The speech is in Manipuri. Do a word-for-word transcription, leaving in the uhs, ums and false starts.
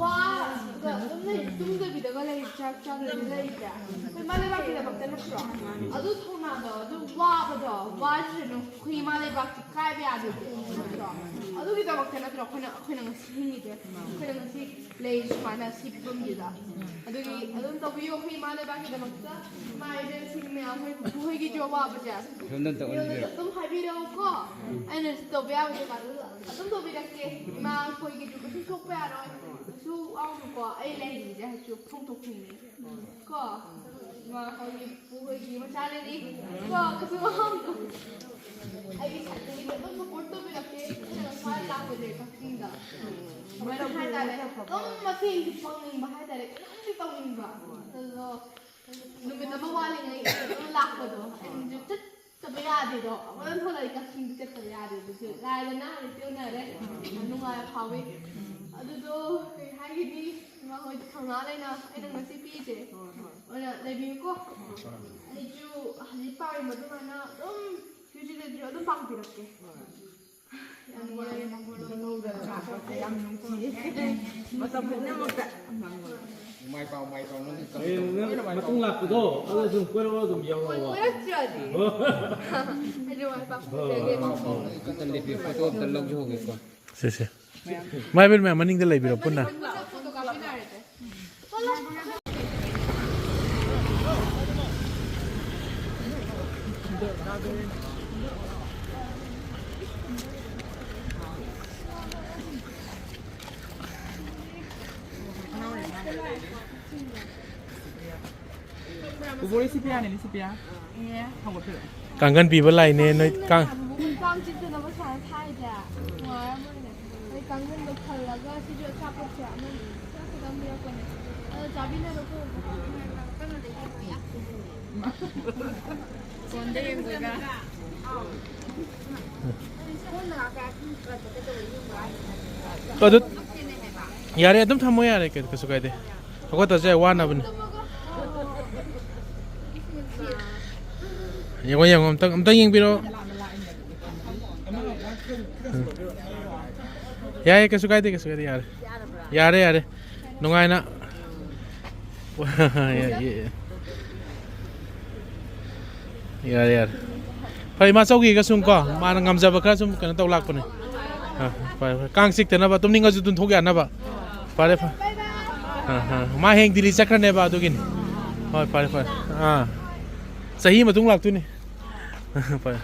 ꯋꯥꯒ ꯑꯗꯨꯝ ꯂꯩ, ꯇꯨꯝꯗꯕꯤꯗꯒ ꯂꯩ, ꯆꯥꯛ ꯆꯥꯗꯕꯤꯗ ꯂꯩꯁꯦ ꯑꯩꯈꯣꯏ ꯏꯃꯥ ꯂꯩꯕꯥꯛꯀꯤꯗꯃꯛꯇ ꯅꯠꯇ꯭ꯔꯣ? ꯑꯗꯨ ꯊꯧꯅꯥꯗꯣ, ꯑꯗꯨ ꯋꯥꯕꯗꯣ, ꯋꯥꯗ꯭ꯔꯤꯅꯣ ꯑꯩꯈꯣꯏ ꯏꯃꯥ ꯂꯩꯕꯥꯛꯁꯤ ꯀꯥꯏꯕ ꯌꯥꯗꯦ, ꯅꯠꯇ꯭ꯔꯣ? ꯑꯗꯨꯒꯤꯗꯃꯛꯇ ꯅꯠꯇ꯭ꯔꯣ ꯑꯩꯈꯣꯏꯅ, ꯑꯩꯈꯣꯏꯅ ꯉꯁꯤ ꯍꯤꯡꯉꯤꯁꯦ? ꯑꯩꯈꯣꯏꯅ ꯉꯁꯤ ꯂꯩ ꯁꯨꯃꯥꯏꯅ ꯁꯤ ꯐꯤꯕꯝꯁꯤꯗ꯫ ꯑꯗꯨꯒꯤ ꯑꯗꯨꯝ ꯇꯧꯕꯤꯌꯣ ꯑꯩꯈꯣꯏ ꯏꯃꯥ ꯂꯩꯕꯥꯛꯀꯤꯗꯃꯛꯇ꯫ ꯏꯃꯥ ꯏꯕꯦꯟꯁꯤꯡ ꯃꯌꯥꯝ ꯍꯣꯏ, ꯄꯨꯄꯨ ꯍꯣꯏꯒꯤꯁꯨ ꯑꯋꯥꯕꯁꯦ ꯁꯣꯝꯗ ꯑꯝꯇ ꯑꯣꯟꯕꯤꯔꯣ꯫ ꯑꯗꯨꯝ ꯍꯥꯏꯕꯤꯔꯛꯎꯀꯣ꯫ ꯑꯩꯅꯁꯨ ꯇꯧꯕ ꯌꯥꯕ ꯖꯒꯥꯗꯨꯗ ꯑꯗꯨꯝ ꯇꯧꯕꯤꯔꯛꯀꯦ꯫ ꯏꯃꯥ ꯍꯣꯏꯒꯤꯁꯨ ꯀꯩꯁꯨ ꯁꯣꯛꯄ ꯌꯥꯔꯣꯏ꯫ ꯀꯩꯁꯨ ꯋꯥꯒꯅꯨꯀꯣ꯫ ꯑꯩ ꯂꯩꯔꯤꯁꯦ ꯍꯧꯖꯤꯛ ꯐꯣꯡꯗꯣꯛꯄꯤꯅꯤ꯫ ꯀꯣ, ꯏꯃꯥ ꯍꯣꯏꯒꯤ, ꯄꯨꯄꯨ ꯍꯣꯏꯒꯤ ꯃꯆꯥꯅꯅꯤ꯫ ꯀꯣ, ꯀꯩꯁꯨ ꯋꯥꯒꯅꯨ꯫ ꯑꯩꯒꯤ ꯁꯥꯏꯠꯇꯒꯤ ꯑꯗꯨꯝ ꯁꯞꯄꯣꯔꯠ ꯇꯧꯕꯤꯔꯛꯀꯦ꯫ ꯑꯩꯅ ꯁ꯭ꯋꯥꯏ ꯂꯥꯛꯄꯁꯦ ꯀꯛꯆꯤꯡꯗ꯫ ꯀꯃꯥꯏꯅ ꯍꯥꯏꯇꯥꯔꯦ? ꯑꯗꯨꯝ ꯃꯇꯦꯡꯁꯨ ꯄꯥꯡꯅꯤꯡꯕ ꯍꯥꯏꯇꯥꯔꯦ꯫ ꯀꯩꯅꯣꯝꯗꯤ ꯇꯧꯅꯤꯡꯕ꯫ ꯑꯗꯣ ꯅꯨꯃꯤꯠ ꯑꯃ ꯋꯥꯠꯂꯤꯉꯩ ꯑꯗꯨꯝ ꯂꯥꯛꯄꯗꯣ꯫ ꯑꯩꯅꯁꯨ ꯆꯠ ꯆꯠꯇꯕ ꯌꯥꯗꯦꯗꯣ꯫ ꯑꯃꯨꯛꯇꯪ ꯊꯣꯛꯂꯛꯑꯗꯤ ꯀꯛꯆꯤꯡꯗꯤ ꯆꯠꯇꯕ ꯌꯥꯗꯦ꯫ ꯑꯗꯨꯁꯨ ꯂꯥꯏꯗꯅ ꯍꯧꯖꯤꯛꯇꯤ ꯎꯅꯔꯦ꯫ ꯌꯥꯝ ꯅꯨꯡꯉꯥꯏꯕ ꯐꯥꯎꯏ꯫ ꯑꯗꯨꯗꯣ ꯀꯩ ꯍꯥꯏꯒꯅꯤ? ꯏꯃꯥ ꯍꯣꯏ ꯊꯧꯅꯥ ꯂꯩꯅ ꯑꯩꯅ ꯉꯁꯤ ꯄꯤꯔꯤꯁꯦ꯫ ꯑꯣꯏꯅ ꯂꯩꯕꯤꯌꯨꯀꯣ꯫ ꯑꯩꯁꯨ ꯍꯧꯖꯤꯛ ꯄꯥꯝꯃꯤꯕ ꯑꯗꯨꯃꯥꯏꯅ ꯑꯗꯨꯝ ꯐ꯭ꯌꯨꯆꯔꯗꯁꯨ ꯑꯗꯨꯝ ꯄꯥꯡꯕꯤꯔꯛꯀꯦ꯫ ꯌꯥꯝ ꯅꯨꯡꯉꯥꯏꯔꯦ꯫ ꯌꯥꯝ ꯅꯨꯡꯁꯤꯌꯦ꯫ ꯃꯇꯝ ꯄꯨꯝꯅꯃꯛꯇ꯫ ꯃꯥꯏ ꯄꯥꯎ, ꯃꯥꯏ ꯄꯥꯎ, ꯅꯪꯒꯤ ꯍꯌꯦꯡ ꯅꯪ ꯃꯇꯨꯡ ꯂꯥꯛꯄꯗꯣ ꯑꯗꯨ ꯑꯗꯨꯝ ꯀꯣꯏꯔꯛꯑꯣ, ꯑꯗꯨꯝ ꯌꯥꯎꯔꯛꯑꯣ꯫ ꯀꯣꯏꯔꯛꯇ꯭ꯔꯗꯤ꯫ ꯑꯩꯁꯨ ꯃꯥꯏ ꯄꯥꯛ ꯐꯪꯖꯒꯦ꯫ ꯑꯝꯇ ꯂꯦꯞꯄꯤꯌꯨ, ꯐꯣꯇꯣ ꯑꯝꯇ ꯂꯧꯖꯍꯧꯒꯦꯀꯣ꯫ ꯁꯦ, ꯁꯦ꯫ ꯃꯥꯏꯕꯦꯟ ꯃꯌꯥꯝ ꯃꯅꯤꯡꯗ ꯂꯩꯕꯤꯔꯣ ꯄꯨꯟꯅ꯫ ꯄꯨꯟꯅ ꯐꯣꯇꯣ ꯀꯥꯞꯃꯤꯟꯅꯔꯁꯦ꯫ ꯎꯕꯣꯔꯤ ꯁꯤ ꯄꯤꯌꯥꯅꯦ, ꯁꯤ ꯄꯤꯌꯥ꯫ ꯍꯧꯒꯠꯄꯤꯔꯛꯑꯣ꯫ ꯀꯥꯡꯒꯟ ꯄꯤꯕ ꯂꯥꯛꯏꯅꯦ ꯅꯣꯏ ꯀꯥꯡ꯫ ꯀꯥꯡ ꯆꯤꯛꯇꯅꯕ ꯁꯥꯔ ꯊꯥꯏꯁꯦ꯫ ꯅꯨꯡꯉꯥꯏꯔꯝꯃꯣꯏꯅꯦ꯫ ꯑꯩ ꯀꯥꯡꯒꯟꯗꯣ ꯈꯜꯂꯒ ꯁꯤꯁꯨ ꯑꯆꯥꯄꯣꯠꯁꯦ ꯑꯃꯅꯤ ꯈꯔ ꯈꯛꯇꯪ ꯄꯤꯔꯛꯄꯅꯦ꯫ ꯑꯗꯣ ꯆꯥꯕꯤꯅꯔꯣ ꯀꯩꯅꯣ꯫ ꯐꯣꯟꯗ ꯌꯦꯡꯗꯣꯏꯔꯥ? ꯑꯗꯨ ꯌꯥꯔꯦ, ꯑꯗꯨꯝ ꯊꯝꯃꯣ ꯌꯥꯔꯦ, ꯀꯩ-, ꯀꯩꯁꯨ ꯀꯥꯏꯗꯦ꯫ ꯍꯧꯒꯠꯇ꯭ꯔꯁꯨ ꯌꯥꯏ, ꯋꯥꯅꯕꯅꯤ꯫ ꯌꯦꯡꯉꯣ, ꯌꯦꯡꯉꯣ, ꯑꯝꯇꯪ, ꯑꯝꯇꯪ ꯌꯦꯡꯕꯤꯔꯣ꯫ ꯎꯝ꯫ ꯌꯥꯏ, ꯀꯩꯁꯨ ꯀꯥꯏꯗꯦ, ꯀꯩꯁꯨ ꯀꯥꯏꯗꯦ, ꯌꯥꯔꯦ꯫ ꯌꯥꯔꯦ, ꯌꯥꯔꯦ꯫ ꯅꯨꯡꯉꯥꯏꯅ꯫ ꯌꯥꯔꯦ, ꯌꯥꯔꯦ꯫ ꯐꯩ, ꯃꯥ ꯆꯧꯈꯤꯒ ꯁꯨꯝ ꯀꯣ, ꯃꯥꯅ ꯉꯝꯖꯕ ꯈꯔ ꯁꯨꯝ ꯀꯩꯅꯣ ꯇꯧ ꯂꯥꯛꯄꯅꯦ꯫ ꯑ, ꯐꯔꯦ, ꯐꯔꯦ꯫ ꯀꯥꯡ ꯆꯤꯛꯇꯅꯕ, ꯇꯨꯝꯅꯤꯡꯉꯁꯨ ꯇꯨꯝꯊꯣꯛ ꯌꯥꯅꯕ꯫ ꯐꯔꯦ, ꯐꯔꯦ꯫ ꯑ, ꯑ, ꯃꯥ ꯍꯌꯦꯡ ꯗꯤꯜꯂꯤ ꯆꯠꯈ꯭ꯔꯅꯦꯕ ꯑꯗꯨꯒꯤꯅꯤ꯫ ꯍꯣꯏ, ꯐꯔꯦ, ꯐꯔꯦ꯫ ꯑꯥ꯫ ꯆꯍꯤ ꯃꯇꯨꯡ ꯂꯥꯛꯇꯣꯏꯅꯤ꯫ ꯐꯔꯦ꯫